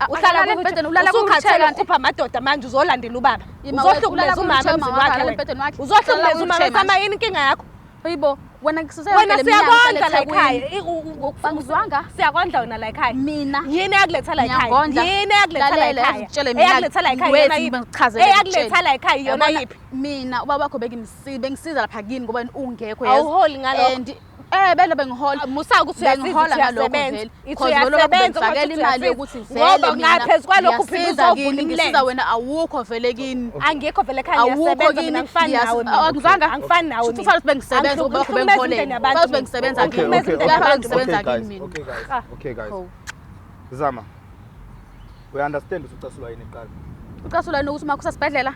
Uhlala Akalala embhedeni, ulala Usukhathele ku-wheelchair kanti. ukukhupha amadoda manje, uzolandela ubaba. Ima wethu, Uzohlukumeza ulala umama ku-wheelchair, emzini umama wakhe akalala wena. embhedeni wakhe. Uzohlukumeza Ulala umama. ku-wheelchair Sama manje. yini inkinga yakho? Hayibo, wena ngisuse Wena yonke le minyaka siyakondla la ngihlala ekhaya. eThekwini. Angizwanga? Siyakondla wena la ekhaya. Mina Yini eyakuletha la ekhaya? ngiyakondla. Yini eyakuletha la Lalela, ekhaya? yazi ngikutshele mina. Eyakuletha la ekhaya Wethu, iyona yiphi? ngikuchazele, Eyakuletha la ekhaya iyona Yabona, yiphi? Mina ubaba wakho bengisiza lapha kini ngoba ungekho yazi. Awuholi ngalokho. And bele bengihola. Musa ukuthi uyasiza, Bengihola uthi ngalokho uyasebenza. vele. Ithi Cause vele lokho uyasebenza, bengifakela kodwa imali uthi yokuthi uyasiza. vele Ngoba mina ngaphezu kwalokho uphinde ngiyasiza uzovula kini, imilenze. ngisiza wena awukho vele kini. Angikho vele ekhaya, Awukho ngiyasebenza kini. mina, angifani nawe mina. Angizwanga? Angifani nawe Shuthi mina. ufanele ukuthi bengisebenza ngoba bakho Angihlukumezi bengiholela. umndeni yabantu Ufanele ukuthi mina. bengisebenza Okay, kini. Angihlukumezi okay, umndeni okay, yabantu. Bengisebenza okay guys, kini mina. okay guys, Ah. okay guys. Cool. Zama. We understand ukuthi ucasulwa yini kuqala. Ucasulwa yini ukuthi uma kusesibhedlela?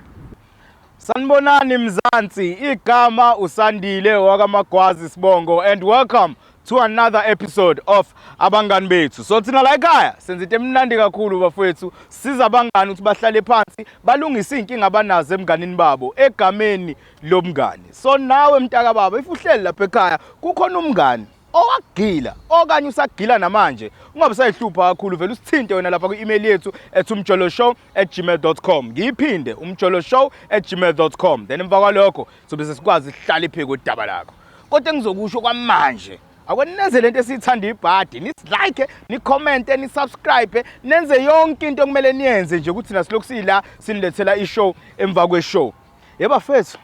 Sanibonani Mzansi, igama uSandile wakaMagwazi Sibongo and welcome to another episode of Abangani Bethu. So thina la ekhaya senza into emnandi kakhulu bafowethu, siza abangani ukuthi bahlale phansi balungise inkinga abanazo emnganini babo egameni lomngani. So nawe mntaka baba, if uhleli lapha ekhaya kukhona umngani owagila okanye usagila namanje, ungabe usayihlupha kakhulu, vele usithinte wena lapha kwi-email yethu at umjoloshow@gmail.com. Ngiyiphinde, umjoloshow@gmail.com. Then emva kwalokho sobe sesikwazi sihlale phezu kodaba lakho. Kodwa engizokusho kwamanje, akweneze lento esiyithanda ibhadi, nisilike, nicommente, nisubscribe, nenze yonke into okumele niyenze nje ukuthi thina silokhu sila sinilethela ishow emva kweshow. Yebo bafethu,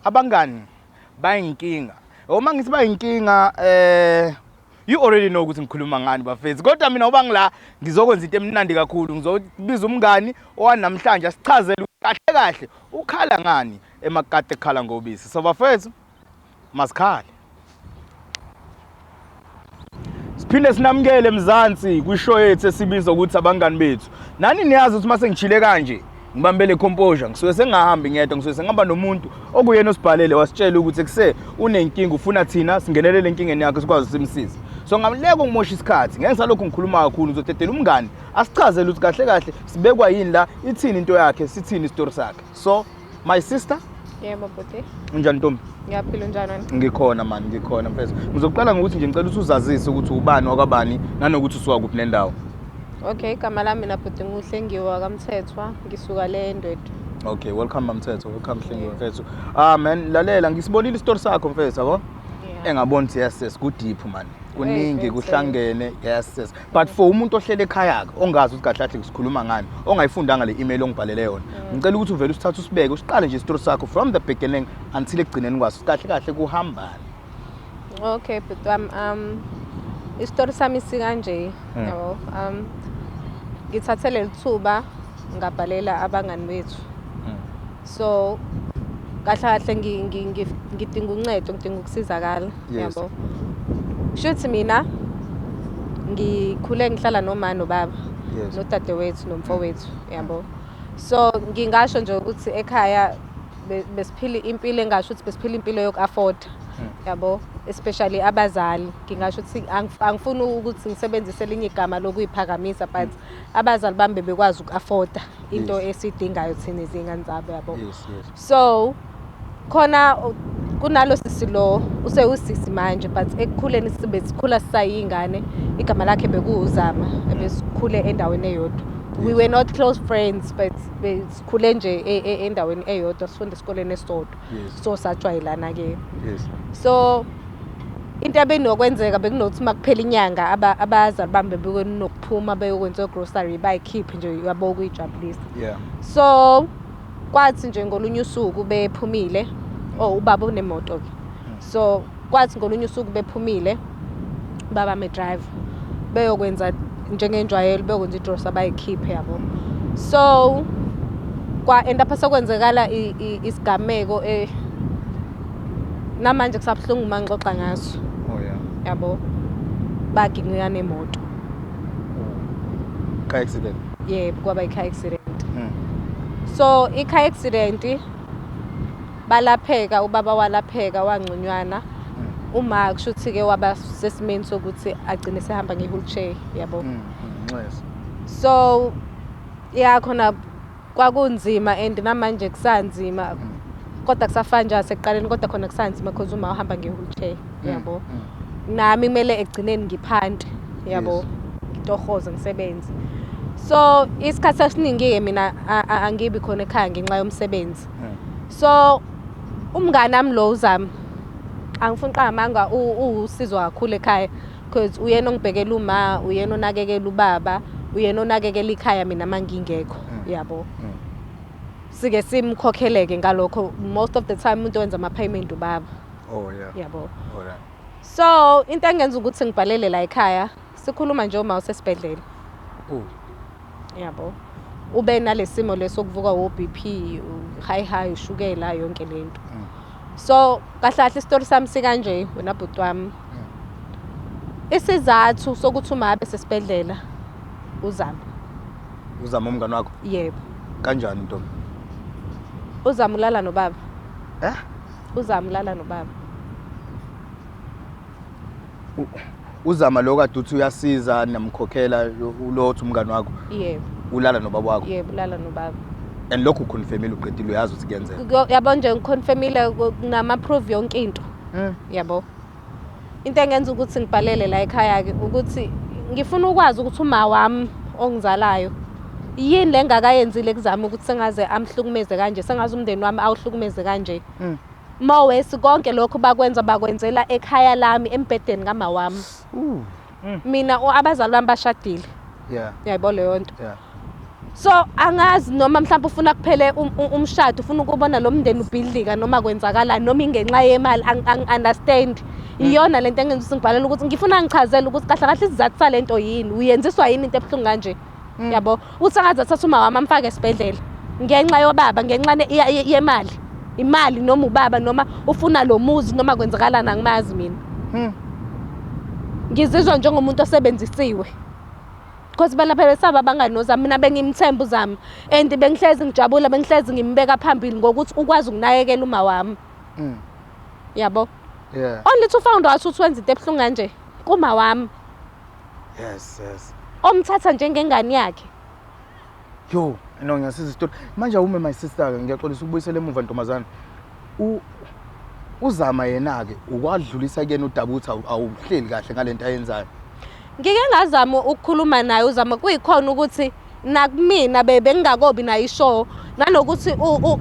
abangani bayinkinga. Uma ngithi bayinkinga, you already know ukuthi ngikhuluma ngani bafethu. Kodwa mina uba ngila ngizokwenza into emnandi kakhulu, ngizobiza umngani owanamhlanje asichazele kahle kahle ukhala ngani emakade ekhala ngobisi. So bafethu, masikhale. Siphinde sinamukele Mzansi kwishow yethu esibiza ukuthi Abangani Bethu. Nani niyazi ukuthi mase ngijile kanje ngibambele composure, ngisuke sengahambi ngedwa, ngisuke sengihamba nomuntu okuyena osibhalele wasitshela ukuthi kuse unenkinga, ufuna thina singenelele enkingeni yakhe sikwazi simsize. So ngamleko ngimosha isikhathi, ngeke ngisalokhu ngikhuluma kakhulu, ngizodedela umngani asichazele ukuthi kahle kahle sibekwa yini la, ithini into yakhe, sithini isitori sakhe. So my sister. Yebo bhuti. Unjani ntombi? Ngiyaphila, unjani wena? Ngikhona man, ngikhona mfethu. Ngizoqala ngokuthi nje ngicela ukuthi uzazise ukuthi ubani wakwabani nanokuthi usuka kuphi nendawo. Okay, igama lami mina bhuti nguHlengiwe kaMthethwa, ngisuka le eNdwedwe. Okay, welcome Mamthetho, welcome Hlengiwe mfethu. Ah man, lalela, ngisibonile isitori sakho mfethu, yabo? Yeah. Engabona ukuthi yes yes ku-deep man. Kuningi Hey, kuhlangene, yes yes. But for umuntu ohlele ekhaya ke ongazi ukuthi kahle kahle sikhuluma ngani, ongayifundanga le email ongibhalele yona. Ngicela ukuthi uvele usithathe usibeke, usiqale nje isitori sakho from the beginning until ekugcineni kwaso. Kahle kahle kuhambani? Okay bhuti wami, isitori sami sikanje, yabo. Ngithathe leli thuba ngabhalela abangani bethu. So kahle kahle ngidinga uncedo, ngidinga ukusizakala, yabo. Shuthi mina ngikhule ngihlala noma nobaba nodadewethu nomfowethu, yabo. So ngingasho nje ukuthi ekhaya besiphila impilo, engasho ukuthi besiphila impilo yoku-afford, yabo, especially abazali. Ngingasho ukuthi angifuni ukuthi ngisebenzise elinye igama lokuyiphakamisa, but abazali bami bebekwazi uku-afforda into esiyidingayo thina izingane zabo, yabo. So khona kunalo sisi lo usewusisi manje, but ekukhuleni sibe sikhula sisayingane, igama lakhe bekuwuzama, ebesikhule endaweni eyodwa. We were not close friends, but besikhule nje endaweni eyodwa, sifunda esikoleni esisodwa. So sajwayelana ke. So into ebenokwenzeka bekunokuthi uma kuphela inyanga abazali bami bebenokuphuma beyokwenza grocery, bayikhiphe nje, yabo, ukuyijabulisa. So kwathi nje ngolunye usuku bephumile, oh ubaba unemoto ke, so kwathi ngolunye usuku bephumile, baba me drive beyokwenza njengenjwayelo, beyokwenza igrosa, bayikhiphe, yabo. So kwa end up sekwenzekala isigameko namanje kusabuhlungu uma ngixoxa ngaso. Yabo, baginqika nemoto. Car accident. Yebo, kwaba i-car accident. So i-car accident balapheka, ubaba walapheka wangconywana, uma kusho ukuthi-ke waba sesimeni sokuthi agcine sehamba nge-wheelchair, yabo. Nxese. So ya, khona kwakunzima and namanje kusanzima, kodwa kusafana nje sekuqaleni, kodwa khona kusanzima because uma uhamba nge-wheelchair, yabo, nami kumele ekugcineni ngiphante, yabo, ngitohoze, ngisebenze. So isikhathi esiningi-ke mina angibi khona ekhaya ngenxa yomsebenzi. So umngane wami lo uZama, angifuni uqamba amanga, uwusizo kakhulu ekhaya because uyena ongibhekela uma, uyena onakekela ubaba, uyena onakekela ikhaya mina uma ngingekho, yabo. Sike simkhokheleke ngalokho. Most of the time umuntu owenza ama-payment ubaba. Oh yeah. Yabo. Alright. So into engenza ukuthi ngibhalele la ekhaya, sikhuluma nje uma usesibhedlela. Oh. Yabo, ube nalesimo lesokuvuka wo-BP, high high, ushukela, yonke lento. So kahle kahle isitori sami sikanje, wena bhuti wami. Isizathu sokuthi uma abe sesibhedlela uZama. Uzama umngane wakho? Yebo. Kanjani, ntombi? Uzama ulala nobaba. Eh? Uzama ulala nobaba. Uzama lo kade uthi uyasiza, namkhokhela, lo othi umngane wakho? Yebo. Ulala nobaba wakho? Yebo, ulala nobaba. And lokhu uconfirmile, uqedile, uyazi ukuthi kuyenzeka? Yabo nje, ngiconfirmile nama-proof, yonke into. Yabo, into engenza ukuthi ngibhalele la ekhaya-ke ukuthi ngifuna ukwazi ukuthi uma wami ongizalayo yini le ngakayenzile kuzama ukuthi sengaze amhlukumeze kanje, sengaze umndeni wami awuhlukumeze kanje. Mowesi konke lokho bakwenza, bakwenzela ekhaya lami, embhedeni kama wami. Mina abazali bami bashadile. Uyayibona leyo nto? Yeah. So angazi noma mhlawumbe ufuna kuphele umshado, ufuna ukubona lo mndeni ubhidlika, noma kwenzakalani, noma ingenxa yemali, angi-understand. Iyona lento engenza ukuthi ngibhalele ukuthi ngifuna ngichazele ukuthi kahle kahle isizathu salento yini, uyenziswa yini into ebuhlungu kanje, yabo, ukuthi angaze athathe uma wami amfake esibhedlela ngenxa yobaba, ngenxa yemali, imali, noma ubaba, noma ufuna lo muzi, noma kwenzakalani, angimazi mina. Ngizizwa njengomuntu osebenzisiwe because bana phela saba abangani nozami. Mina bengimthemba uzami and bengihlezi ngijabula, bengihlezi ngimbeka phambili ngokuthi ukwazi ukunakekela uma wami. Yabo. Only to found out ukuthi wenza into ebuhlungu kanje kuma wami Yes. omthatha njengengane yakhe. Yo, no, ngiyasiza isitori. Manje awume, my sister ke, ngiyaxolisa ukubuyisela emuva, ntombazana. Uzama yena ke ukwadlulisa kuyena udaba ukuthi awuhleli kahle ngalento ayenzayo? Ngike ngazama ukukhuluma naye uzama, kuyikhona ukuthi nakumina bengingakobi nayo ishow, nanokuthi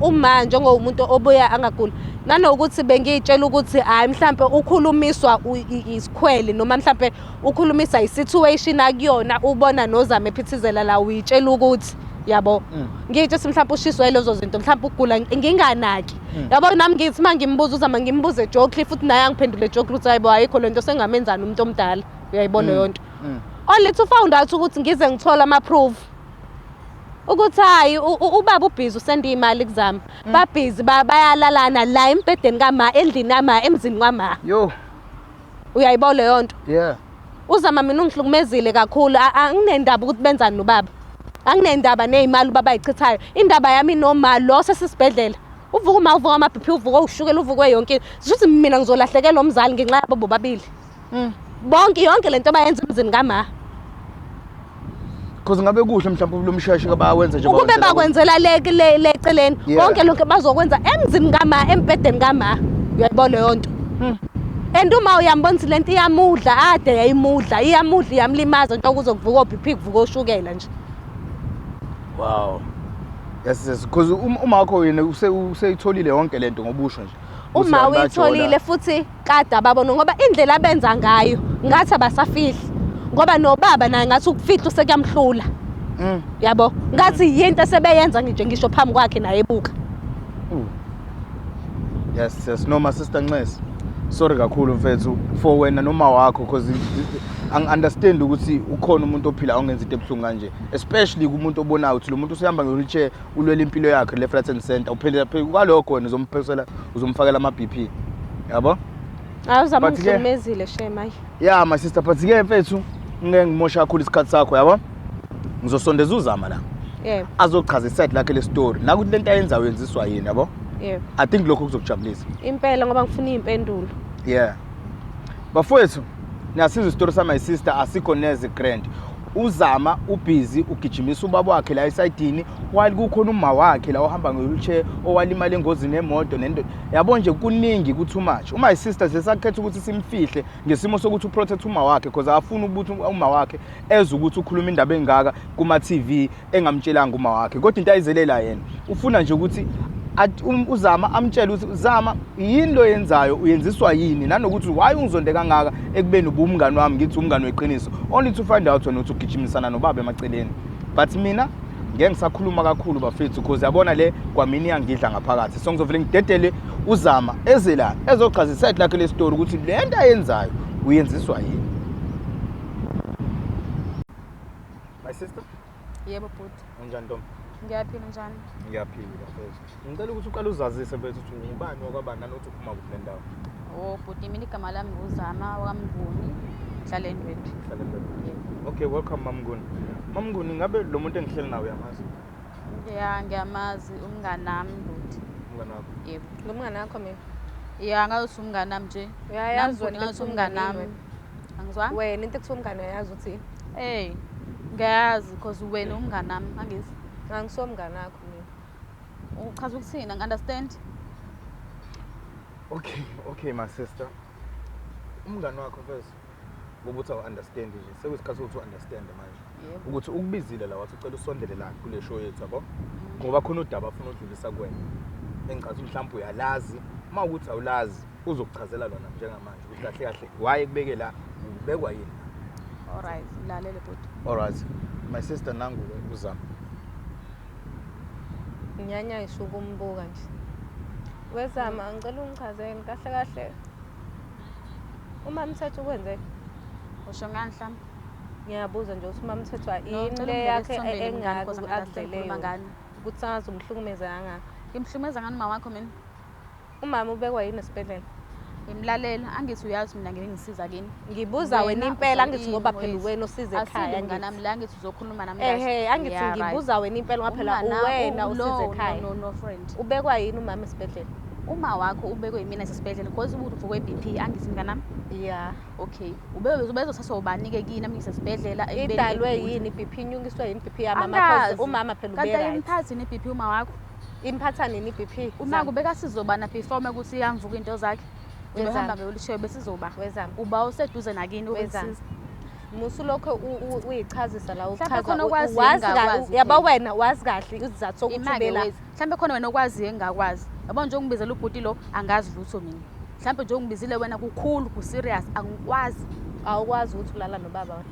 uma njengomuntu obuya angaguli, nanokuthi bengiyitshela ukuthi hhayi, mhlampe ukhulumiswa isikhwele, noma mhlampe ukhulumisa i-situation akuyona, ubona nozama ephithizela la, uyitshela ukuthi, yabo, ngiyitshe ukuthi mhlawumpe ushiswe lezo zinto, mhlawumpe ukugula, nginganaki. Yabo, nami ngithi uma ngimbuza uzama, ngimbuze jokely, futhi naye angiphendule jokely ukuthi hayibo, ayikho le nto, sengamenzani umuntu omdala, uyayibona leyo nto. Only to found out ukuthi ngize ngithola ama-proof ukuthi hayi, ubaba ubhizi usenda iy'mali kuzama, babhizi bayalalana la embhedeni kama, endlini kama, emzini kwama. Yo. Uyayibona leyo nto? Yeah. Uzama mina ungihlukumezile kakhulu. Anginendaba ukuthi benzani nobaba, anginendaba ney'mali ubaba ayichithayo. Indaba yami noma lo sesisibhedlela, uvuka uma uvuka ama-BP, uvuka ushukela, uvukwe yonke into. Sho ukuthi mina ngizolahlekelwa umzali ngenxa yabo bobabili bonke, yonke lento abayenza emzini kama. Because ngabe kuhle mhlawumbe lo msheshe bawenza nje Ukube bakwenzela bakwenzela le eceleni, konke lokho bazokwenza emzini kama, embhedeni kama, uyayibona leyo nto? And uma uyambona ukuthi lento iyamudla, ade yayimudla, iyamudla, iyamlimaza nje, kuzokuvuka o-BP, kuvuka oshukela nje. Wow. Yes, because uma wakho yena useyitholile yonke lento ngobusho nje. Ukuthi Uma abantu bayajola. uyitholile futhi kade ababona, ngoba indlela abenza ngayo ngathi abasafihli, ngoba nobaba naye ngathi ukufihla usekuyamhlula. Yabo, ngathi yinto esebeyenza nje ngisho phambi kwakhe naye ebuka. Yes, no, my sister Nxesi. Sorry kakhulu mfethu for wena noma wakho, because angi-understand ukuthi ukhona umuntu ophila ongenza into ebuhlungu kanje, especially kumuntu obonayo ukuthi lo muntu usehamba nge-wheelchair, ulwela impilo yakhe left, right and center, uphelela kwalokho, wena uzomphesela, uzomfakela ama-BP, yabo. Awuzama But-ke- ungihlukumezile shame, ayi. Yeah, my sister, but ke mfethu, ngeke ngimosha kakhulu isikhathi sakho, yabo. Ngizosondeza uzama la azochaza iside lakhe le-story nakuthi lento ayenzayo yenziswa yini, yabo. Yebo. I think lokho kuzokujabulisa. Impela, ngoba ngifuna iy'mpendulo. Yeah, bafowethu, niyasizwa isitori sama sister, asikho neze grand. Uzama ubhizi ugijimisa ubaba wakhe la esayidini, while kukhona uma wakhe la ohamba nge-wheelchair owalimala engozini yemoto nento. Yabo nje, kuningi, ku-too much. Uma sister sesakhetha ukuthi simfihle ngesimo sokuthi uprotect uma wakhe, because akafuni ukuthi uma wakhe ezwe ukuthi ukhuluma indaba engaka kuma-TV engamtshelanga uma wakhe. Kodwa into ayizelela yena, ufuna nje ukuthi uZama amtshele ukuthi, Zama, yini lo yenzayo, uyenziswa yini, nanokuthi why ungizonde kangaka ekubeni ubumngani wami, ngithi umngani weqiniso, only to find out wena ukuthi ugijimisana nobaba emaceleni. But mina ngeke ngisakhuluma kakhulu, bafethu, because yabona le kwamina iyangidla ngaphakathi. So ngizovele ngidedele uZama eze la ezochaza iside lakhe lesitori, ukuthi le nto ayenzayo uyenziswa yini. My sister. Yebo, bhuti. Unjani, ntombi? Ngiyaphila, njani? Ngiyaphila, mfethu. Ngicela ukuthi uqale uzazise, mfethu, ukuthi ungubani, wakwabani, nanokuthi uphuma kuphi nendawo. Oh bhuti, mina igama lami nguZama wakaMnguni, ngihlala eNdwedwe. Uhlala eNdwedwe. Yebo. Okay, welcome, Mamnguni. Mamnguni, ngabe lo muntu engihleli nawe uyamazi? Ya, ngiyamazi, umngani nami, bhuti. Umngani wakho? Yebo. Ngumngani wakho mina? Ya, ngathi umngani nami nje. Uyayazi Nami wena bhuti, into ngathi ekuthiwa umngani umngani nami. wena? Angizwanga? Wena into ekuthiwa umngani uyayazi ukuthi yini? Hey, ngiyazi, because wena umngani nami, angizi. Angisuye umngani wakho mina. Uchaza ukuthini? Angi-understand. Okay, my sister. Umngani wakho first. Ngoba uthi awu-understand nje. Sekuyisikhathi sokuthi u-understand manje. Yebo. Ukuthi ukubizile la, wathi ucela usondele la kule show yethu, yabo? Ngoba khona udaba afuna udlulisa kuwena. Engicathi mhlawumbe uyalazi, uma ukuthi awulazi uzokuchazela lona njengamanje ukuthi kahle kahle why kubeke la, ubekwa yini. Alright, ngilalele, bhuti. Alright. My sister, nangu ke uZama. Nginyanya ngisho ukumbuka nje. WeZama, ngicela ungichazele kahle kahle. Uma Mthetho ukwenze? Usho ngani mhlawumbe? Ngiyabuza nje ukuthi uma Mthetho No, yini ngicela le ungibeke yakhe esithombeni, mngani, engaka because angi-understand akudlele ukhuluma yona. ngani. Ukuthi angazi umhlukumeza kangaka. Ngimhlukumeza ngani uma wakho mina? Umama ubekwa yini esibhedlela? Ngimlalela, angithi uyazi mina ngeke ngisiza kini. Ngibuza wena impela, angithi ngoba phela uwena osiza ekhaya, Asile mngani angithi. nami la, ngithi uzokhuluma nami kahle. Ehe, angithi Yeah, right. ngibuza wena impela ngoba phela Umngani uwena no, osiza ekhaya. No, no, friend. Ubekwa yini umama esibhedlela? Uma wakho ubekwe yimina esibhedlela because ubuthi uvukwe i-BP, angithi mnganami? Yeah. Okay. Ube bezothathwa ubani-ke kini ami ngisesibhedlela ekubeni Idalwe egula? yini i-BP, inyukiswe yini i-BP yamama, cause Angazi. umama phela Kanti ube right. ayimphathi yini i-BP uma wakho? Imphatha nini i-BP? Uma kubeka sizobana before ukuthi iyamvuka into zakhe. Wezama. Ubehamba nge-wheelchair, besizoba. Wezama. Uba useduze nakini Wezama. ubekusiza. Musu lokho uyichazisa la Mhlawumbe uchaza khona okwaziyo wazi engingakwazi yabo phela. wena wazi kahle isizathu sokuthi Ima-ke ube la. wezi. Mhlawumbe khona wena okwaziyo engingakwazi. Yabo nje ungibizela ubhuti lo, angazi lutho mina. Mhlawumbe nje ungibizile wena kukhulu, ku-serious, angikwazi. Awukwazi ukuthi ulala nobaba wena.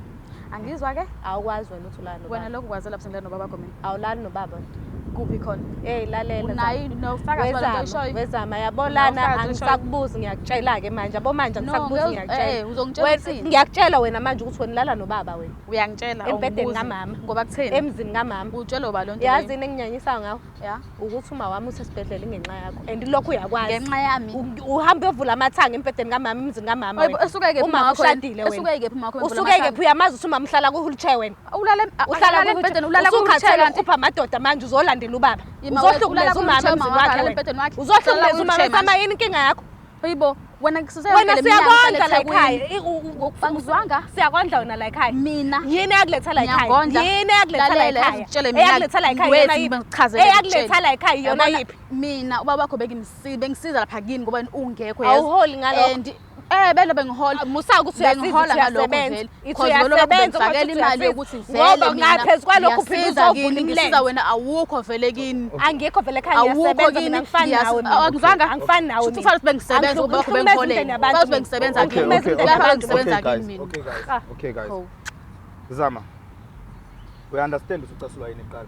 Angizwa ke? Awukwazi wena ukuthi ulala Wena nobaba. lokho kwazela lapho sengilala nobaba wakho mina. Awulali nobaba wena. Kuphi khona? Hey, lalela. Unayo nofakazi balento Wezama, oyishoyo? wezama yabo lana Unofakazi oyishoyo? angisakubuzi, ngiyakutshela-ke manje, yabo manje No, angisakubuzi, ngiyakutshela. Uzongitshela ukuthini? Ngiyakutshela wena manje ukuthi wena ulala nobaba wena. Uyangitshela, Embhedeni awungibuzi. kamama. Ngoba kutheni? Emzini kamama. Utshela uba lonto Yazi leyo? yini enginyanyisayo ngawe? Ya. Ukuthi uma wami usesibhedlela ingenxa yakho and lokho uyakwazi. Ngenxa yami. Uhambe uyovula amathanga embhedeni kamama, emzini kamama Hayibo, wena. esuke kephi Umama uma wakho wena? ushadile wena. Esuke kephi uma wakho evula Usuke amathanga? kephi? Uyamazi ukuthi umama uhlala ku-wheelchair wena. Ulala Uhlala ulala embhedeni, ulala ku-wheelchair Usukhathele kanti. ukukhupha amadoda manje uzolandela ubaba. Yima, wena, Uzohlukumeza ulala umama ku-wheelchair, emzini umama wakho wakhe alala wena. embhedeni wakhe. Uzohlukumeza Ulala umama, ku-wheelchair sama manje. yini inkinga yakho? Hayibo, wena kususe Wena yonke le minyaka siyakondla uhlala la ekhaya. eThekwini. Angizwanga? Siyakondla wena la ekhaya. Mina. Yini eyakuletha la ekhaya? Ngiyakondla. Yini eyakuletha la Lalela, ekhaya? ngikutshele mina. Eyakuletha la ekhaya iyona Wethu, yiphi? ngikuchazele, Eyakuletha la ekhaya iyona Yabona, yiphi? Mina ubaba wakho bengisiza lapha kini ngoba ungekho yazi. Awuholi ngalokho? And bele bengihola. Musa ukuthi uyasiza, Bengihola uthi ngalokho uyasebenza. vele. Ithi Cause vele lokho uyasebenza, bengifakela kodwa uthi imali uyasiza. yokuthi vele Ngoba mina ngaphezu kwalokho uphinde ngiyasiza uzovula kini, imilenze. ngisiza wena awukho vele kini. Angikho vele ekhaya, Awukho ngiyasebenza kini. mina, angifani nawe mina. Angizwanga? Angifani nawe Shuthi mina. ufanele ukuthi bengisebenza ngoba lokho Angihlukumezi bengiholele. umndeni yabantu Ufanele ukuthi mina. bengisebenza Okay, kini. okay, Ufanele okay, bengisebenza okay, kini guys. mina. Okay guys. Ah. Okay guys. Hawu. Zama. We understand ukuthi ucasulwa yini kuqala.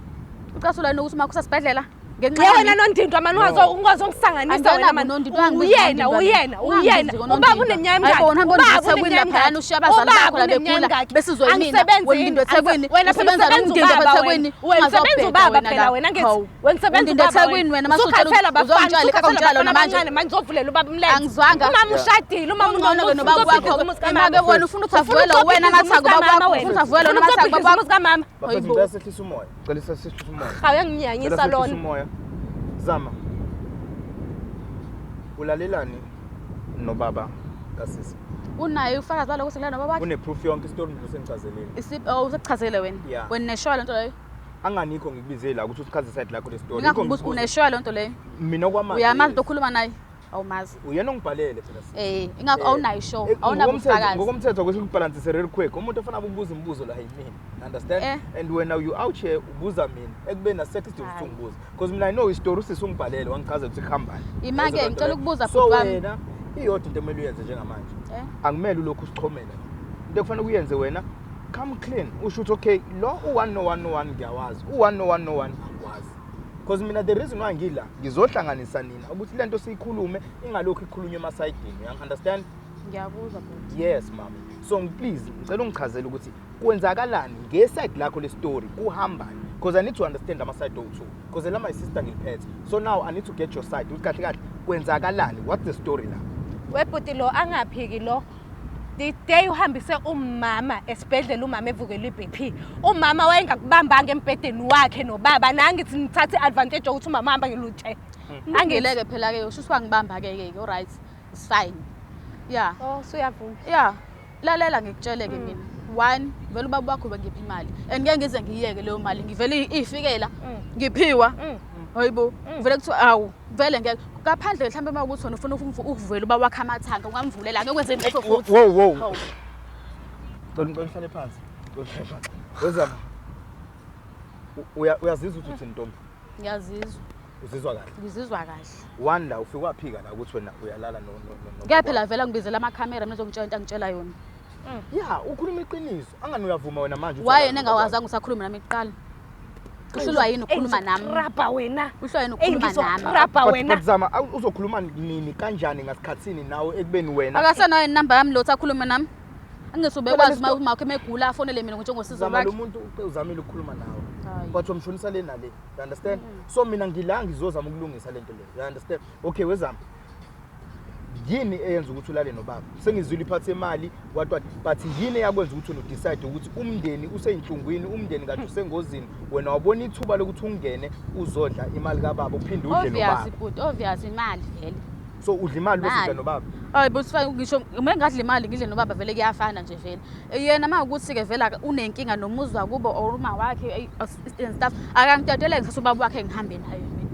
Ucasulwa yini ukuthi uma kusesibhedlela? Ngenxa Ye yami. wena nondindwa mani, ungazongisanganisa wena Angena mani. nondindwa, ungangibizi Uyena, nondindwa uyena, mina. uyena. Ungangibizi Ubaba ngonondindwa. uneminyaka Hayi bo, emingaki? wena uhamba Ubaba undindwa eThekwini uneminyaka laphayana, emingaki? ushiya abazali Ubaba bakho la uneminyaka begula, emingaki? besizwe yimina. Angisebenzi Wena undindwa yini? eThekwini, Wena phela usebenza usebenza nomndindwa ubaba eThekwini, wena. Wena usebenza ungazobheda ubaba wena phela la. wena, angithi. Hawu. Wena usebenza Undindwa ubaba eThekwini wena, mase utshela Usukhathele abafana, uzongitshela, usukhathele ungitshela abafana lona manje. abancane, manje uzovulela ubaba umlenze. Angizwanga. Umama ushadile, umama Ungcono ke nobaba uzophihliza wakho. umuzi kamama. Ima-ke wena ufuna ukuthi Ufuna avuwele wena ukuzophihliza amathanga umuzi ubaba kamama wakho, wena. ufuna ukuthi avuwele Ufuna wena amathanga ukuzophihliza ubaba wakho. umuzi kamama. Bafethu, Hayibo. ngicela sehlise umoya. Ngicela sehlise umoya. Cha, uyanginyanyisa Ngicela sehlise lona. umoya. Zama. Ulalelani nobaba? Kasisi. Unayo ufakazi balokho ukuthi ngilala nobaba wakhe? Une-proof yonke isitori nje usengichazelile. Oh, usekuchazele wena. Yeah. Wena uneshowa lento leyo. Anganikho ngikubize la ukuthi usichaze side lakho le story. Ngingakho ngibuza uneshowa lento leyo. Mina okwamanje. Uyamazi into okhuluma naye? Awumazi. Uyena ongibhalele phela sisi. Eh, ingakho awunayo ishow, awunabufakazi. Ngokomthetho ukuthi ukubalansise real quick. Umuntu ofuna ukubuza imibuzo la yimina. Understand? And when you out here ubuza mina, ekubeni nasekho isidingo ukuthi Hayi. ungibuze. Because mina I know isitori usisi ungibhalele wangichazela ukuthi kuhambani. Ima-ke, Yazi loo nto ngicela leyo. ukubuza So bhuti wami. wena iyodwa into emele uyenze njengamanje. Eh? Akumele ulokhu usichomela. Into ekufanele uyenze wena come clean. Usho ukuthi okay, lo u1 no 1 no 1 ngiyawazi. U1 no 1 no 1 angiwazi. Because mina the reason why ngila ngizohlanganisa nina ukuthi lento siyikhulume ingalokhu ikhulunywe emasayidini. You understand? Ngiyakuzwa bhuti. Yes mama. So please ngicela ungichazele ukuthi kwenzakalani ngeside lakho le story kuhambani because I need to understand ama side o2 because la my sister ngiliphethe. So now I need to get your side. Ukuthi kahle kahle kwenzakalani? What's the story la? Webhuti lo angaphiki lo. The day uhambise umama esibhedlela umama evukela i-BP. Umama wayengakubambanga embhedeni wakhe nobaba nangithi ngithathe i-advantage yokuthi umama ahamba ngelutshe. Angileke phela ke usho wangibamba ke ke all right. It's fine. Yeah. Oh, usuyavuma. Yeah. Lalela ngikutshele ke mina. One, vele ubaba wakho bengiphi imali. And ngeke ngize ngiyeke leyo mali. Ngivele ifikela. Ngiphiwa. Hayibo, vele kuthiwa awu, vele ngeke. Ngaphandle mhlawumbe uma ukuthi wena ufuna ukuvela ubaba wakhe amathanga ungamvulela ngeke wenze lutho futhi. Wo wo. Hawu. Ngicela uhlale phansi. Ngicela uhlale phansi. Wezama. Uyazizwa ukuthi uthini ntombi? Ngiyazizwa. Uzizwa kahle. Ngizizwa kahle. One la ufike waphika la ukuthi wena uyalala no no no. Kuya phela vele ngibizela amakhamera mina ngizongitshela into angitshela yona. Yeah, ukhuluma iqiniso. Angani uyavuma wena manje Why yena engawazanga usakhuluma nami kuqala? Uhlulwa yini ukukhuluma nami? Ngizokurabha wena. Uhlulwa yini ukukhuluma nami? Ngizokurabha wena. But Zama, uzokhuluma nini kanjani ngasikhathini nawe ekubeni wena? Akasenayo inamba yami lo akhulume nami. Angithi ubekwazi Phela uma wakhe emegula afonele mina njengosizo Zama lo lwakhe. muntu uzamile ukukhuluma nawe. Hayi. But umshonisa le nale. You understand? So mina ngila ngizozama ukulungisa lento le. You understand? Okay, wezama. Yini eyenza ukuthi ulale nobaba? Sengizwile iphathi yemali what what but yini eyakwenza ukuthi udecide ukuthi umndeni useyinhlungwini, umndeni kathi usengozini, wena wabona ithuba lokuthi ungene uzodla imali kababa uphinde udle Obvious nobaba. bhuti, obvious imali vele. So udla imali bese udla Imali. nobaba. Hayi bhuti fine ngisho uma ngadla imali ngidle nobaba vele kuyafana nje vele. Yena uma ukuthi ke vele unenkinga nomuzwa kubo or uma wakhe and stuff akangidedele ngithatha ubaba wakhe ngihambe naye mina.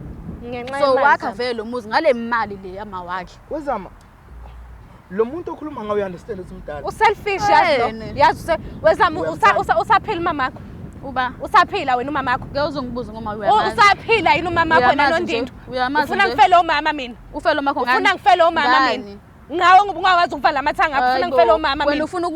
Ngenxa So yemali. wakha vele lo muzi ngale mali le yama wakhe. Wezama. Lo muntu okhuluma ngawe uyaunderstand ukuthi umdala. Uselfish yazi lo. Wena. Yazi wezama Uyamthanda. usaphila umamakho. Uba Usaphila wena umamakho. ngeke uzongibuza ngoba uyamazi. Usaphila yini umamakho wena Uyamazi nje, nondindo? uyamazi Ufuna nje. ngifele umama mina. Ufele umakho ngani? Ufuna ngifele umama mina. Ngani? Ngawe ngoba ungakwazi ukuvala amathanga akho ufuna Hayibo, ngifele umama Wena mina. ufuna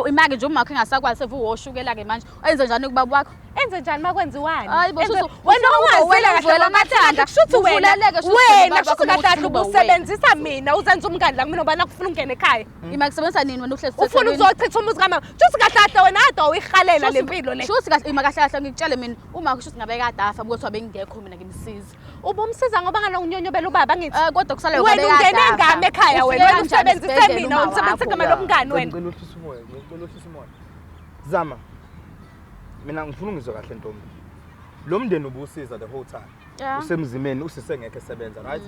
imake nje umakho engasakwazi sevuwoshukela ke manje. Enze njani kubaba wakho? Enze njani makwenziwani? Hayi bo, Enze- shuthi wena ufuna ungazile wena kahle uvula amathanga. kushuthi wena Uvuleleke shuthi wena ubaba kushuthi wakho kahle kahle uma uthi ubusebenzisa mina uzenza umngani la kumina ngoba nakufuna ungene ekhaya. Ima kusebenzisa nini wena uhlezi Ufuna useThekwini? ukuzochitha umuzi kamama. Kushuthi kahle kahle wena ade uyihalela le mpilo le. Shuthi kahle ima kahle kahle ngikutshele mina uma kushuthi ngabe kade afa kuthiwa bengingekho mina ngimsiza. Ubumsiza ngoba ngalokunyonyobela ubaba ngithi. Eh kodwa kusale Wena ungene ngami ekhaya wena wena usebenzise mina usebenzise igama lomngani wena. Ngicela uhlise umoya, ngicela uhlise umoya. Zama. Mina ngifuna ungizwe kahle ntombi. Lo mndeni ubusiza the whole time. Yeah. Usemzimeni usisengekho esebenza, right?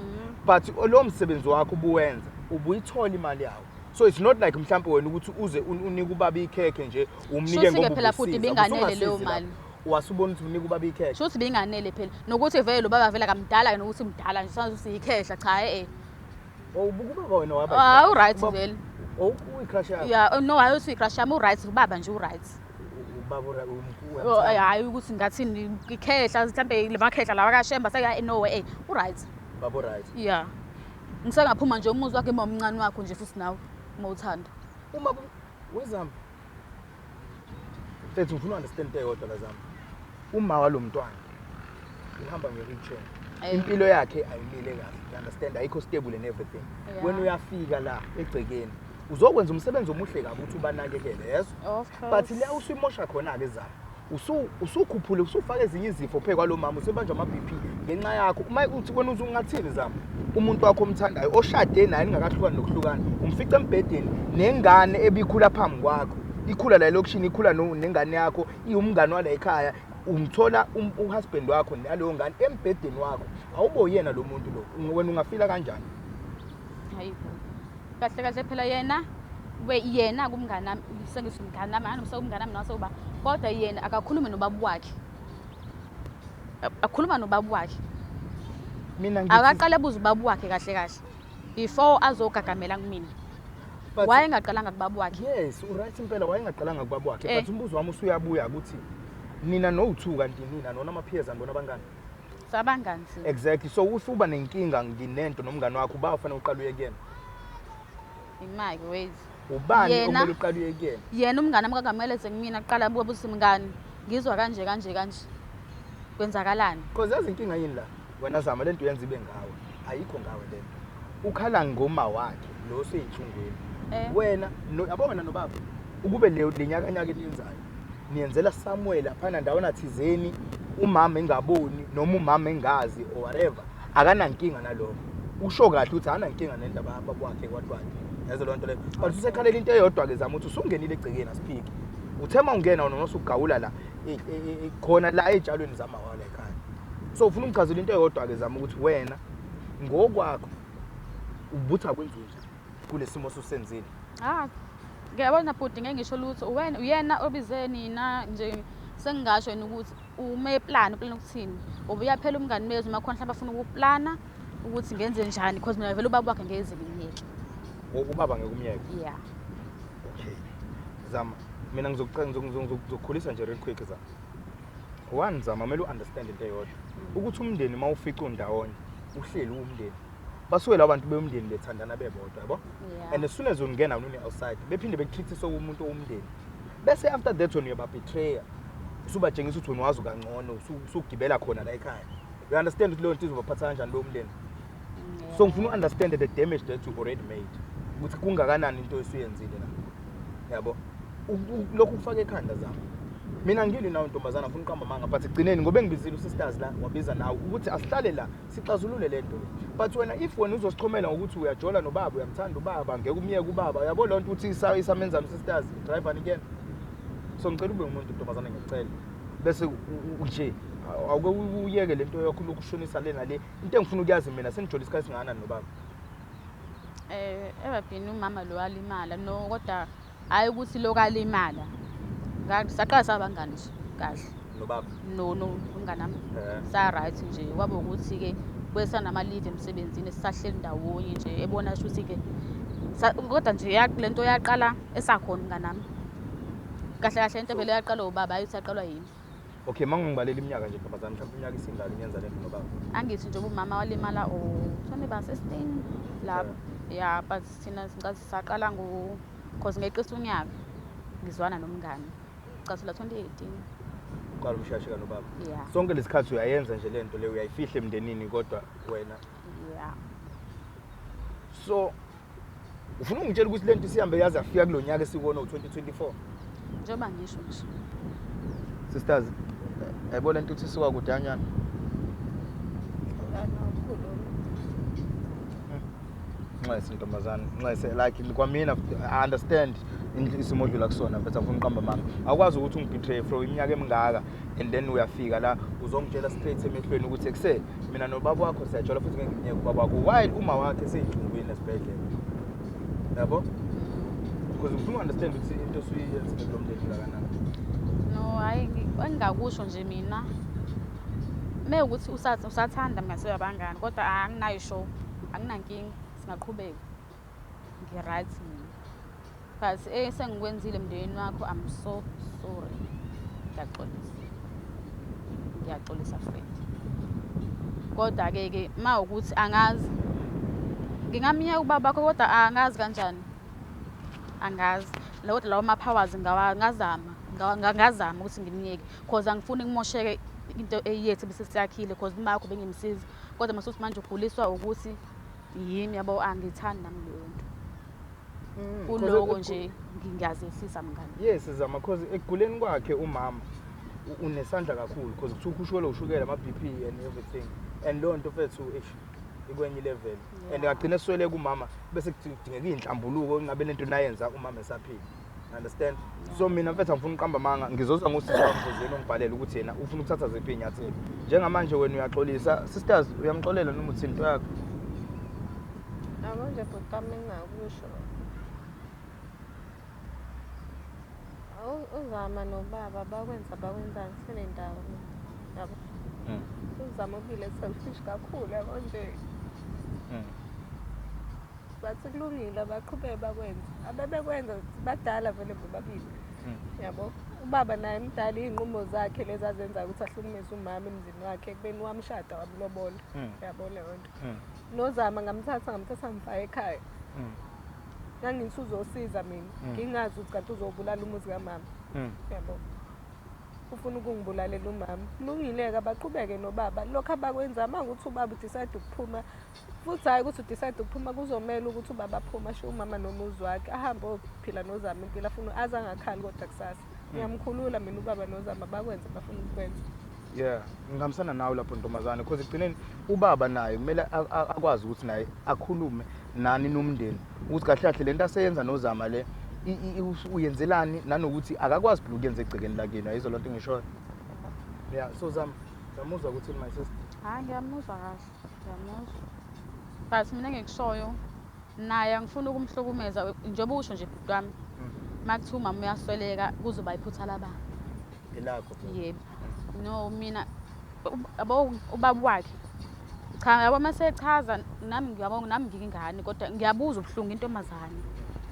But lo msebenzi wakho ubuwenza, ubuyithola imali yawo. So it's not like mhlambe wena ukuthi uze unike ubaba ikhekhe nje umnike Shuthi-ke ngoba phela futhi ubusiza. ibinganele leyo Ubusungasizi mali. lapho. Wasubona ukuthi unika ubaba ikhekhe. Shuthi binganele phela nokuthi vele lo baba vele akamdala ke nokuthi mdala nje sanze usiyikhehla cha eh. Oh ubaba wena waba. Ah u right vele. Oh uyi-crush yakho. Yeah, no hayi uthi crush yami u right ubaba nje u right. Ubaba Oh, hayi ukuthi ngathini ikhehla mhlambe lemakhehla lawa kaShemba seka no eh u right. Baba right. Yeah. Ngisengaphuma nje umuzi wakhe momncane wakho nje futhi nawe uma uthanda. Uma wezama. Mfethu ngifuna understand into eyodwa la zama. Uma walomntwana uhamba nge-wheelchair. Impilo yakhe ayimile kahle. You understand? Ayikho stable and everything. Yeah. Wena uyafika la egcekeni. Uzokwenza umsebenzi omuhle kabi ukuthi ubanakekele, yeso? Of course. But la usuyimosha khona ke zama. Usukhuphule usufaka ezinye izifo phe kwalo mama usebanjwa ama BP ngenxa yakho. Uma uthi wena uzungathini zama? Umuntu wakho omthandayo oshade naye ningakahlukani nokuhlukana, umfica embhedeni nengane ebikhula phambi kwakho. Ikhula la elokishini, ikhula nengane yakho, iwumngane wala ekhaya. Umthola uhusband wakho naleyo ngane embhedeni wakho. Awubo yena lo muntu lo. Wena ungafila kanjani? Hayibo. Kahle kahle phela yena we yena kumngani nami, sengithi umngani nami, anoma umngani nami noma kodwa yena akakhulume nobaba wakhe. Akhuluma nobaba wakhe. Mina ngithi Akaqale abuze ubaba wakhe kahle kahle before azogagamela kumina. Wayengaqalanga kubaba wakhe. Yes, uright impela, wayengaqalanga kubaba wakhe, but umbuzo wami usuyabuya ukuthi nina no-two kanti nina nona ama-peers, anibona abangani? Sabangani thina. Exactly. So usuba nenkinga nginento nomngani wakho, uba ufanele uqale uye kuyena? Imaki wait. Ubani okumele uqale uye kuyena? Yena umngani wami kakamele eze kumina kuqala, abuke ukuthi mngani ngizwa kanje kanje kanje. Kwenzakalani? Because yazi inkinga yini la? Wena zama lento uyenza ibe ngawe. Ayikho ngawe lento. Ukhala ngoma wakhe lo oseyinhlungwini. Wena no yabo wena nobaba ukube le lenyakanyaka eniyenzayo niyenzela somewhere laphana ndawana thizeni umama engaboni noma umama engazi or whatever, akanankinga nalokho. Usho kahle ukuthi akanankinga nendaba yababa wakhe kwatwani. Yazi leyo nto leyo. But usekhalela into eyodwa ke zama ukuthi usungenile egcekeni, asiphiki. Uthe uma ungena wena usugawula la khona la ey'tshalweni zamawala ekhaya. So ufuna ungichazele into eyodwa ke zama ukuthi wena ngokwakho ubuthi akwenziwe njani kule simo osusenzile? Ah, ngiyabona bhuti, ngeke ngisho lutho. Wena uyena obize nina nje, sengingasho yena ukuthi uma eplan uplan ukuthini. Ngoba uyaphela umngani wethu uma khona mhlawumbe afuna ukuplana ukuthi ngenze njani, because mina vele ubaba wakhe ngeze ngimyeke. Ubaba ngeke umyeke? Yeah. Okay. Zama, mina ngizokukhulisa nje real quick Zama. One, Zama, kumele u-understand into eyodwa. Ukuthi umndeni uma ufica undawonye, uhleli uwumndeni. Basuke labo bantu bomndeni bethandana bebodwa, yabo? And as soon as ungena wena outside, bephinde bekutreat sokumuntu owumndeni. Bese after that wena uyababetraya. Usubatshengisa ukuthi wena wazi kangcono, usugibela khona la ekhaya. You understand ukuthi leyo nto izobaphatha kanjani lowo mndeni? So ngifuna u-understand the damage that you already made. Ukuthi kungakanani into esuyenzile la. Yabo? Lokhu kufaka ekhanda zami. Mina ngilwi nawe ntombazana, ngifuna uqamba amanga, but ekugcineni ngoba engibizile usisters la, wabiza nawe ukuthi asihlale la sixazulule le nto le. But wena if wena uzosichomela ngokuthi uyajola nobaba, uyamthanda ubaba, ngeke umyeke ubaba, uyabo leyo nto ukuthi isamenzani usisters, driver kuyena. So ngicela ube umuntu ntombazana, ngiyacela. Bese nje awuke uyeke lento yakho lokushonisa le nale. Into engifuna ukuyazi mina, senijole isikhathi singakanani nobaba? Ebabhini umama lo walimala, no, kodwa hayi ukuthi lo kalimala. Saqala sabangani nje kahle. Nobaba? No, no, umngani wami. Sa right nje, kwaba ukuthi ke kwesanama leave emsebenzini sisahleli ndawonye nje ebona ukuthi ke kodwa nje lento yaqala esakhona umngani wami. Kahle kahle into vele yaqala ubaba, ayithi yaqalwa yimi. Okay, mangingibalela iminyaka nje ntombazana, mhlawumbe iminyaka isingaka niyenza lento nobaba. Angithi nje umama walimala o 2016 lapho. Yeah, but thina saqala ngo cause ngeqisa unyaka ngizwana nomngani. Cathula 2018. Uqala umshashika nobaba. Yeah. Sonke lesikhathi uyayenza nje lento le, uyayifihla emndenini kodwa wena. Yeah. So ufuna ungitshela ukuthi lento isihambe yaze yafika kulonyaka esikuwona u2024? Njengoba ngisho nje. Sisters, yayibona lento ukuthi isuka kudanyana. Nxese ntombazana, nxese like kwamina I understand isimo odlula kusona, but afuna uqamba amanga. Awukwazi ukuthi ungibetray for iminyaka emingaka and then uyafika la uzongitshela straight emehlweni ukuthi ekuse mina nobaba wakho siyajola futhi ngeke ngimyeke ubaba wakho while uma wakhe eseyinhlungwini esibhedlela. Yabo? Because ngifuna understand ukuthi into osuyenzile kulo mndeni kangakanani. No, hayi engingakusho nje mina. Mewukuthi usathanda mina siyabangani kodwa anginayo show, anginankinga, singaqhubeka. Ngi-right mina. But sengikwenzile emndenini wakho, I'm so sorry. Ngiyaxolisa. Ngiyaxolisa friend. Kodwa ke ke mawukuthi angazi ngingamyeka ubaba wakho kodwa angazi kanjani. Angazi. Kodwa lawo ma-powers ngazama, ngazama ukuthi ngimyeke because angifuni kumosheke into eyethu bese siyakhile because uma wakho bengimsiza. Kodwa masuthi manje uguliswa ukuthi yimi yabo, angithandi nami leyo nto. Kuloko nje ngiyazehlisa mngani. Yes Zama, because ekuguleni kwakhe umama unesandla kakhulu because kuthiwa ukhushukelwa ushukela, ama-BP and everything, and leyo nto fethu eish ikwenye level and agcine eswele kumama bese kudingeka iy'nhlambuluko ingabe lento nayenza umama esaphila. Understand? So mina mfethu angifuni uqamba amanga, ngizozwa ngosisi wami ngizweni ongibhalela ukuthi yena ufuna ukuthatha ziphi iy'nyathelo. Njengamanje wena uyaxolisa, sisters uyamxolela noma uthini into yakho? Yabo nje bhuti wami engingakusho. Uzama nobaba bakwenza bakwenza ngisenendawo mina. Yabo. Uzama ubile selfish kakhulu yabo nje. Bathi kulungile abaqhubeke bakwenze. Abebekwenza badala vele bobabili. Yabo. Ubaba naye mdala iy'nqumo zakhe lezi azenzayo ukuthi ahlukumeze umama emzini wakhe ekubeni wamshada wamlobola. Yabo leyo nto. Nozama ngamthatha ngamthatha ngimfaka ekhaya. Ngangithi uzosiza mina. Ngingazi ukuthi kanti uzobulala umuzi kamama. Yabo. Ufuna ukungibulalela umama. Kulungile-ke abaqhubeke nobaba. Lokhu abakwenza uma ukuthi ubaba udecide ukuphuma futhi hhayi ukuthi udecide ukuphuma kuzomele ukuthi ubaba aphume ashiye umama nomuzi wakhe ahambe ophila nozama impilo afuna aze angakhali kodwa kusasa. Ngiyamkhulula mina ubaba nozama bakwenze bafuna ukukwenza. Yeah, ngihambisana nawe lapho ntombazane because ekugcineni ubaba naye kumele akwazi ukuthi naye akhulume nani nomndeni ukuthi kahle kahle lento aseyenza nozama le uyenzelani nanokuthi akakwazi phela ukuyenza egcekeni lakini ayizwa lonto engishoyo. Yeah, so Zama, zamuzwa ukuthi my sister. Hayi ngiyamuzwa kahle, ngiyamuzwa. But mina engikushoyo naye angifuni ukumhlukumeza njengoba usho nje bhuti wami. Uma kuthiwa umama uyasweleka kuzoba iphutha lababa. Elakho. Yebo. No mina yabo ubaba wakhe. Cha yabo uma sechaza nami ngiyabonga nami ngiyingane kodwa ngiyabuzwa ubuhlungu intombazane.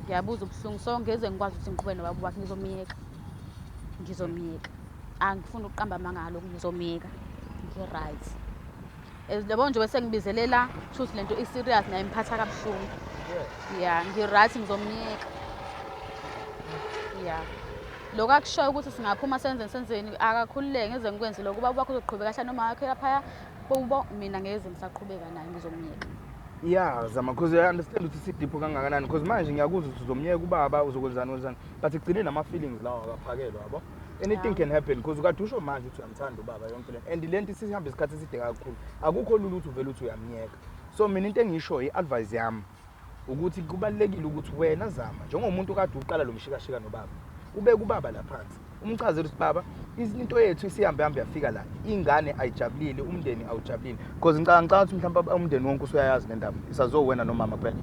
Ngiyabuzwa ubuhlungu so ngeze ngikwazi ukuthi ngiqhubeke nobaba wakhe ngizomyeka. Ngizomyeka. Angifuni ukuqamba amanga ngalokhu ngizomyeka. Ngi-right. As yabo nje bese ngibizelela kusho lento i-serious naye imphatha kabuhlungu. Yeah, ngi-right ngizomyeka. Yeah. Lokho akushoyo ukuthi singaphuma senzeni senzeni akakhululeke ngeze ngikwenze lokho ubaba wakho uzoqhubeka ahlale noma wakhe laphaya kubo mina ngeze ngisaqhubeka naye ngizomyeka. Yeah, Zama because I understand ukuthi sideep kangakanani because manje ngiyakuzwa ukuthi uzomyeka ubaba uzokwenzani wenzani but ekugcineni ama feelings lawo akaphakelwa yabo. Anything can happen because ukade usho manje ukuthi uyamthanda ubaba yonke le and lento isihamba isikhathi eside kakhulu. Akukho lula ukuthi uvele uthi uyamyeka. So mina into engishoyo i-advice yami ukuthi kubalulekile ukuthi wena Zama njengomuntu kade uqala lo mshikashika nobaba ubeke ubaba la phansi umchazele ukuthi baba into yethu isihambe hambe yafika la ingane ayijabulile umndeni awujabulile because ngicabanga ukuthi mhlawumbe umndeni wonke usuyayazi le ndaba isazowena nomama kuphela.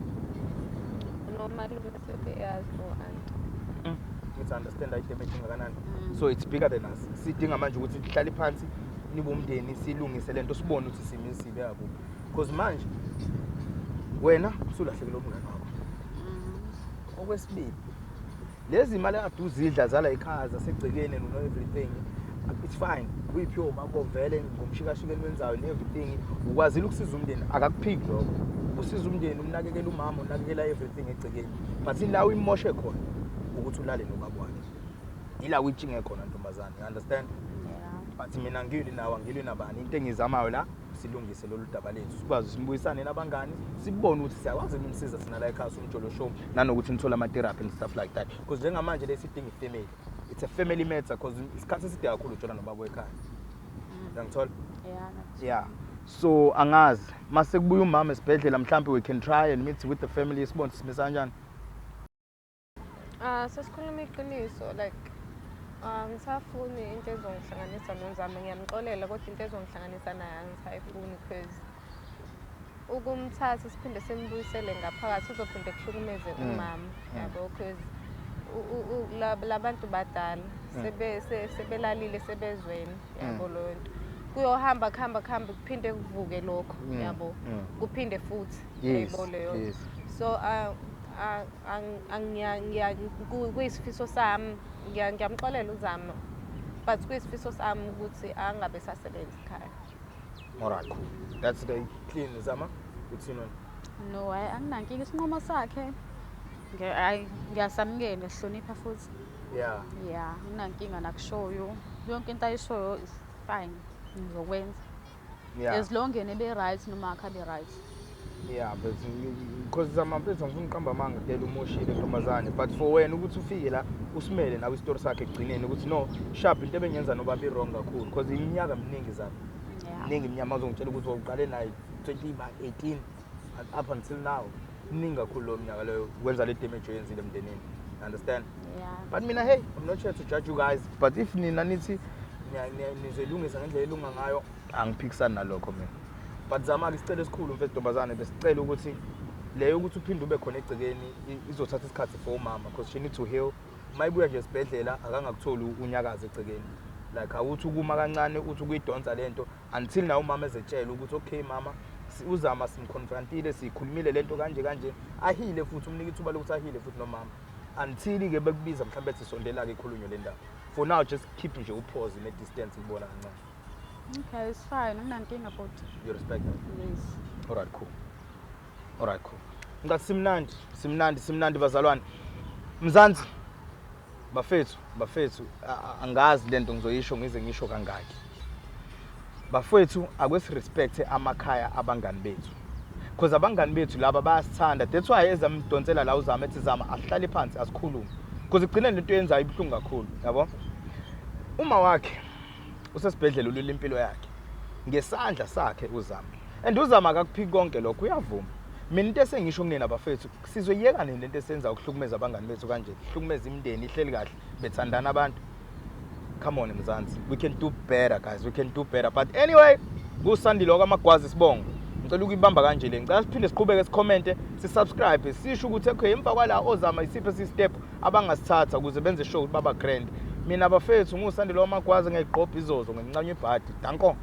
Nomalume sebeyazi no-anti. Ngithi understand i-damage ingakanani, so it's bigger than us. Sidinga manje ukuthi sihlale phansi nibe umndeni silungise lento sibone ukuthi simi sibeka kuphi because manje wena usulahlekelwe umngane wakho. Okwesibili, lezi mali akade uzidla zala ekhaya zasegcekeni and everything, it's fine, kuyiphiwe makho vele ngomshikashika eniwenzayo and everything ukwazile ukusiza umndeni akakuphiki lokho usiza umndeni umnakekela umama unakekela everything egcekeni but ila uyimoshe khona ukuthi ulale nobaba wakhe ila uyitshinge khona ntombazane, you understand? Yeah. But mina ngilwi nawe angilwi nabani into engizamayo la silungise lolu daba lethu sikwazi simbuyisane nabangani sibone ukuthi siyakwazi ukumsiza thina la ekhaya somjolo show nanokuthi nithole ama-therapy and stuff like that because njengamanje lesidinga ifamily, it's a family matter because isikhathi eside kakhulu ujola nobaba wekhaya, uyangithola? Yeah. Yeah, so angazi mase kubuya umama esibhedlela mhlawumbe we can try and meet with the family sibone ukuthi simisa kanjani. Ah, sesikhuluma iqiniso like angisafuni into ezongihlanganisa noZama. Ngiyamxolela kodwa into ezongihlanganisa naye angisayifuni because ukumthatha siphinde simbuyisele ngaphakathi uzophinde kuhlukumeze umama yabo because labantu badala sebelalile sebezweni yabo leyo nto kuyohamba kuhamba kuhambe kuphinde kuvuke lokho yabo kuphinde futhi yabo leyo nto. So kuyisifiso sami ngiyamxolela uZama but kuyisifiso sami ukuthi angabe sasebenza ekhaya. Alright, cool, that's the clean. Zama, uthini wena? No, hayi anginankinga isinqumo sakhe. Hayi ngiyasamukela ngiyahlonipha futhi. Yeah, anginankinga nakushoyo. Yonke into ayishoyo is fine. Ngizokwenza. As long yena ebe right noma akhe abe right. Yeah, but because Zama mfethu angifuni uqamba amanga dela umoshile ntombazane but for wena ukuthi ufike la usimele nawe isitori sakhe ekugcineni ukuthi no sharp into ebengiyenza nobaba i-wrong kakhulu because iminyaka miningi Zama. Miningi iminyaka uzongitshela ukuthi wawuqale naye 2018 up until now miningi kakhulu lowo minyaka leyo kwenza le damage oyenzile emndenini, understand? Yeah. But mina, hey, I'm not here to judge you guys but if nina nithi nizoyilungisa ngendlela elunga ngayo angiphikisani nalokho mina but zama-ke isicelo esikhulu mfethu ntombazane besicela ukuthi Leyo ukuthi uphinde ube khona egcekeni izothatha isikhathi for umama, because she need to heal. Uma ibuya nje esibhedlela, akangakutholi unyakazo egcekeni, like awuthi ukuma kancane, uthi ukuyidonsa lento until nawe umama ezetshela ukuthi, "Okay mama, uzama simconfrontile, siyikhulumile lento kanje kanje." Ahile futhi, umnika ithuba lokuthi ahile futhi nomama, until-ke bekubiza mhlawumbe ethi sondela-ke, ikhulunywe le ndaba. For now, just keep nje upause ne-distance kubona kancane. Okay, it's fine, anginankinga bhuti. You respect that? Yes. Alright, cool. Alright, cool. Ngathi simnandi, simnandi, simnandi bazalwane. Mzansi. Bafethu, bafethu, angazi lento ngizoyisho ngize ngisho kangaki. Bafethu, akwesi respect amakhaya abangani bethu. Because abangani bethu laba bayasithanda. That's why ezamdonsela la uzama ethi, "Zama, asihlale phansi asikhulume." Because igcine lento yenzayo ibuhlungu kakhulu, yabo? Uma wakhe usesibhedlela, ulwela impilo yakhe ngesandla sakhe uzama, and uzama akakuphiki konke lokho, uyavuma. Mina into esengisho kunina bafethu, sizoyiyeka nini lento esenza ukuhlukumeza abangani bethu kanje, hlukumeza imindeni ihleli kahle, bethandana abantu? Come on Mzansi, we can do better guys, we can do better. But anyway, kusandile okwamagwazi sibongo, ngicela ukuyibamba kanje le. Ngicela siphinde siqhubeke, sikhomente, sisubscribe, sisho ukuthi okay, emva kwala ozama isiphi esi-step abangasithatha ukuze benze sure ukuthi baba grand. Mina bafethu, ngusandile wamagwazi, ngiyayigqobha izozo ngincanywa ibhadi. Danko.